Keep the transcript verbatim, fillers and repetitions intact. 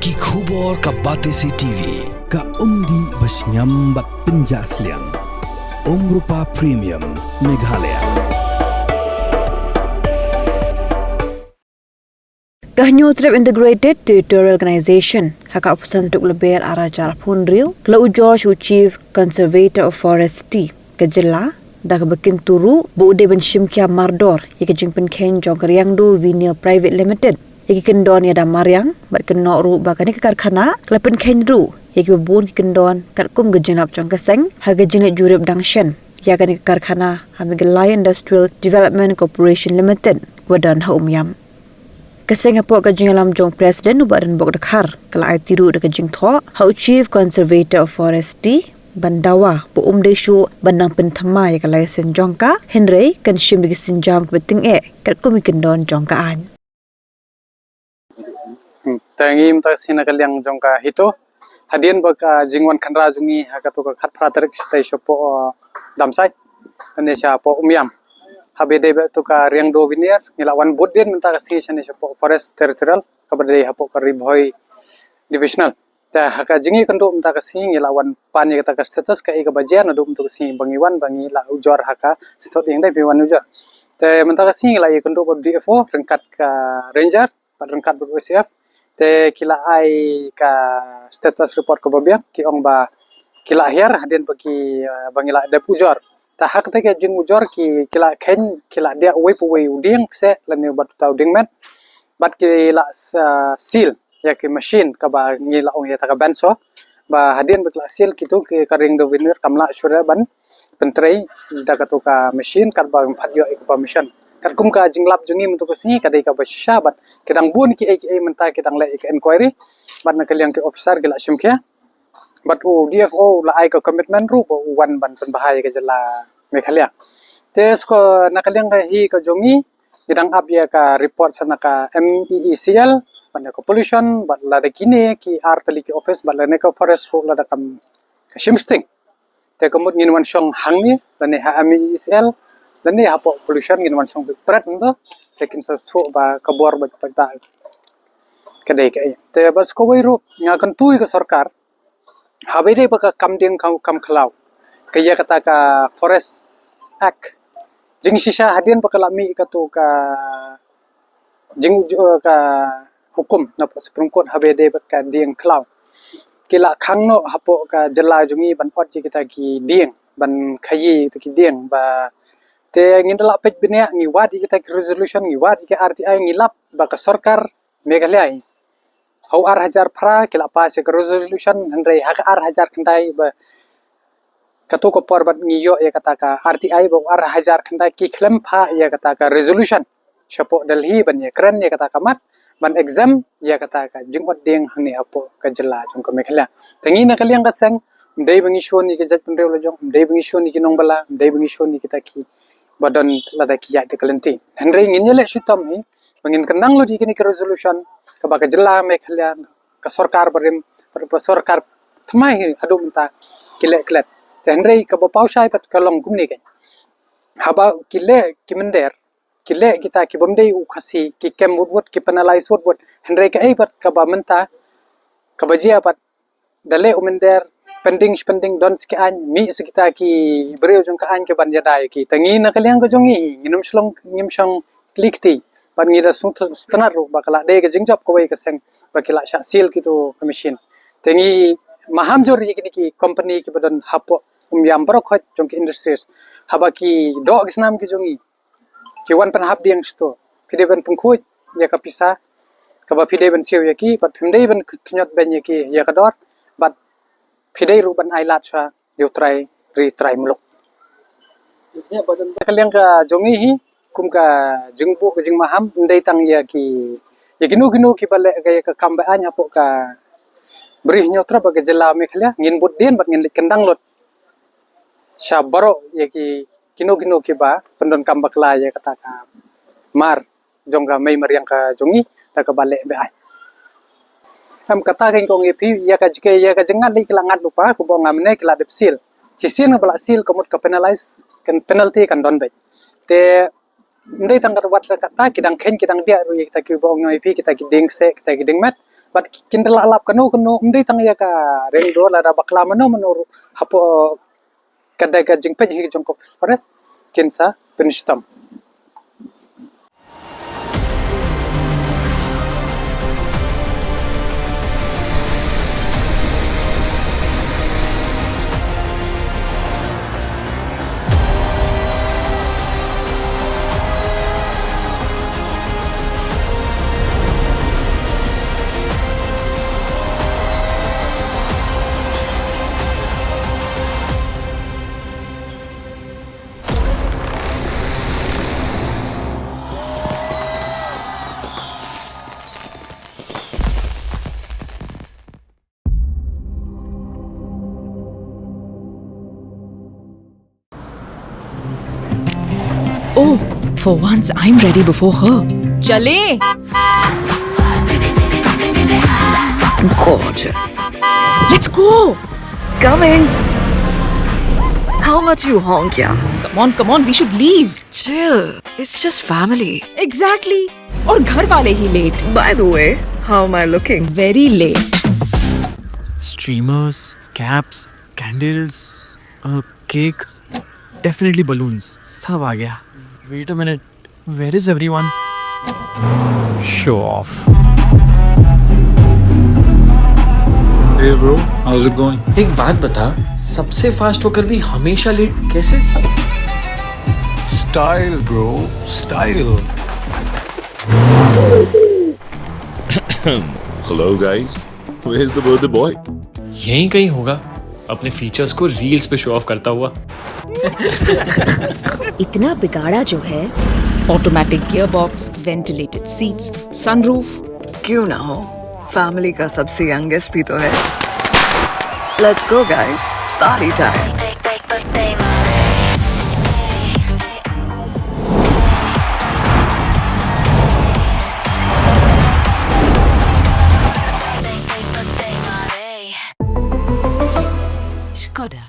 Ki khubor ka Batesi T V, ka umdih ba shngiam bad pynjah sliang. Umrupa Premium, Meghalaya. Ka Hynñiewtrep Integrated Territorial Organization, ha ka arphew san tarik Lber arhajar arphew hynriew, ka la ujor sha u Chief Conservator of Forest ka jylla, da kaba kyntu ruh ba u dei ban shim khia mardor ïa ka jingpynkheiñ jong ka Riangdo Veneer Private Limited ïa ki kyndon ïada mariang, bad kynnoh ruh ba kane ka karkhana ka la pynkheiñ ruh ïa kiba bun ki kyndon katkum ka jinglap jong ka seng ha ka jingleit jurip dang shen ïa kane ka karkhana ha Meghalaya Industrial Development Corporation Limited, ba don ha Umiam. Ka seng hapoh ka jingïalam jong u President u Bah Donbok Dkhar, ka la aiti ruh da ka jingthoh ha u Chief Conservator of Forest ban dawa ba um dei shuh ban nang pynthymmai ïa ka license jong ka, hynrei kan shim da ki sienjam kiba tyngeh katkum ki kyndon jong ka aiñ. Hmm, te ngi mynta ka sngi na ka liang jong ka HITO, hadien ba ka jingwan khynra jong ngi ha kato ka khatphra tarik shatei shapoh, uh, Damsait, lane shapoh Umiam, haba ïadei bad kato ka Riangdo Veneer, ngi la wan bud dien mynta ka sngi shane shapoh Forest Territorial, kaba dei hapoh ka Ri Bhoi Divisional. Te ha ka jingïakynduh mynta ka sngi ngi la wan pan ïa kata ka status, kaei kaba jia naduh mynta ka sngi ba ngi wan, ba ngi la ujor ha ka Synthohdieng, dei ba ngi wan ujor. Te mynta ka sngi ngi la ïakynduh bad D F O ryngkat ka Ranger bad ryngkat bad Y C F. Te ki la ai ka status report kaba biang, ki ong ba ki la hiar hadien ba ki, eh, ba ngi la dep ujor. Te ha kata ka jingujor ki, ki la kheiñ, ki la diah uwei pa uwei u dieng kseh lane bad uta u dieng met. Bad ki la s-, ah, seal ïa ki machine kaba ngi la ong ïa kata ka bandsaw. Ba hadien ba ki la seal, kito ki, ka Riangdo Veneer kam lah shuh ban pyntrei da kato ka machine katba ym pat ïoh ïa ka permission. Katkum ka jinglap jong ngi mynta ka sngi ka dei kaba shisha, bad ki dang bun kiei kiei mynta ki dang leh ïa ka inquiry. Bad na ka liang ki officer ki la shim khia. Bad u D F O u la ai ka commitment ruh ba u wan ban pynbha ïa ka jylla Meghalaya. Te shuh na ka liang ka hi ka jong ngi, ngi dang ap ïa ka report sha na ka M E E C L, bad na ka pollution, bad lada kine ki ar tylli ki office, bad lane ka forest ruh lada kam ka shim sting, te ka mut ngin wan shong hangne, lane ha M E E C L, lane hapoh pollution ngin wan shong beit pret mynta, te kin sa shuh ba ka bor ba ka dei kaei. Te bad shuh kawei ruh nga kyntu ïa ka sorkar, haba ïadei bad ka kam dieng kam, kam khlaw, ka ïa kata ka Forest Act, jingshisha hadien ba ka la mih kato ka jing, eh, ka hukum na Supreme Court haba ïadei bad ka dieng khlaw, ki la khang noh hapoh ka jylla jong ngi ban ot ïa kita ki dieng, ban khaïi ïa kita ki dieng. Ba te ngin da lah peit bniah, ngi wad ïa kita ki resolution, ngi wad ïa ki R T I, ngi lap ba ka sorkar Meghalaya ha u ar hajar phra ki la pass ïa ka resolution, hynrei ha ka ar hajar khyndai ba kato ka por bad ngi ïoh ïa kata ka R T I, ba u ar hajar khyndai ki khlem phah ïa kata ka resolution shapoh Delhi ban ïakren ïa kata ka mat, ban exempt ïa kata ka jingot dieng hangne hapoh ka jylla jong ka Meghalaya. Te ngi na ka liang ka seng, ym dei ba ngi shun ïa ki jaitbynriew la jong, ym dei ba ngi shun ïa ki nongbylla, ym dei ba ngi shun ïa kita ki ba don lada ki ïaid da ka lynti. Hynrei ngin ïaleh shitom hi ba ngin kyndang lut ïa kine ki resolution kaba ka jylla Meghalaya, ka sorkar barim, ka sorkar thymmai hi haduh mynta ki leh klet. Te hynrei kaba paw shai pat ka long kumne kein. Haba ki leh ki mynder, ki leh kita ki bym dei u Khasi, ki kem wut wut, ki penalize wut wut. Hynrei kaei pat kaba mynta, kaba jia pat, da leh u mynder, pending shi pending, don sa ki aiñ, mih sa kita ki briew jong ka aiñ ki ban ïada ïa ki. Te ngi na ka liang ka jong ngi, ngim shong, ngim shong kli kti. Bad ngi da sngewtynnat ruh ba ka la dei ka jingjop kawei ka seng ba ki la shah seal kito ki machine. Te ngi maham jur ïa kine ki company kiba don hapoh Umiam baroh khoit jong ki industries. Haba ki doh ki snam ki jong ngi, ki wan pynhap dieng shato, phi dei ban pynkhuid ïa ka pisa kaba phi dei ban siew ïa ki, bad phim dei ban khñiot beiñ ïa ki ïa ka dor, bad phi dei ruh ban ai lad sha ïa u trai ri trai muluk. Ka liang ka jong ngi hi, kum ka jingbuh ka jingmaham, ym dei tang ïa ki, ïa kino kino kiba leh ka, ïa ka kam be-aiñ hapoh ka Bri Hynñiewtrep bad ka jylla Meghalaya, ngin bud dien bad ngin leit kyndang lut sha baroh ïa ki kino kino kiba pyndonkam bakla ïa kata ka mar jong ka mei mariang ka jong ngi da kaba leh be-aiñ. Em, kata kein kong ïa phi, ïa ka jingke, ïa ka jingngad lei ki la ngad lypa, kumba ong nga mynne, ki la dep seal. Shisien ba la seal ka mut ka penalize, kan penalty kan don beit. Te ym dei tang kata, wat la kata, ki dang kheiñ, ki dang diah ruh ïa kita kiba ong ïa phi, kita ki dieng kseh, kita ki dieng met. Bad kin da lah lap kano kano, ym dei tang ïa ka ring dur, lada bakla mano mano ruh hapoh ka dei ka jingpeit hi jong ka Forest, kin sa pynshitom. Oh, for once I'm ready before her. चले। Gorgeous. Let's go. Coming. How much you honk, yeah? Come on, come on, we should leave. Chill. It's just family. Exactly. और घर वाले ही late. By the way, how am I looking? Very late. Streamers, caps, candles, a cake, definitely balloons. सब आ गया. Wait a minute. Where is everyone? Show off. Hey bro, how's it going? एक बात बता, सबसे फास्ट होकर भी हमेशा लेट कैसे? Style bro, style. Hello guys, where's the birthday boy? यहीं कहीं होगा, अपने फीचर्स को रील्स पे शो ऑफ करता हुआ. इतना बिगाड़ा जो है. Automatic gearbox, ventilated seats, sunroof. क्यों ना हो, फैमिली का सबसे यंगेस्ट भी तो है. Let's go guys, party time. Skoda.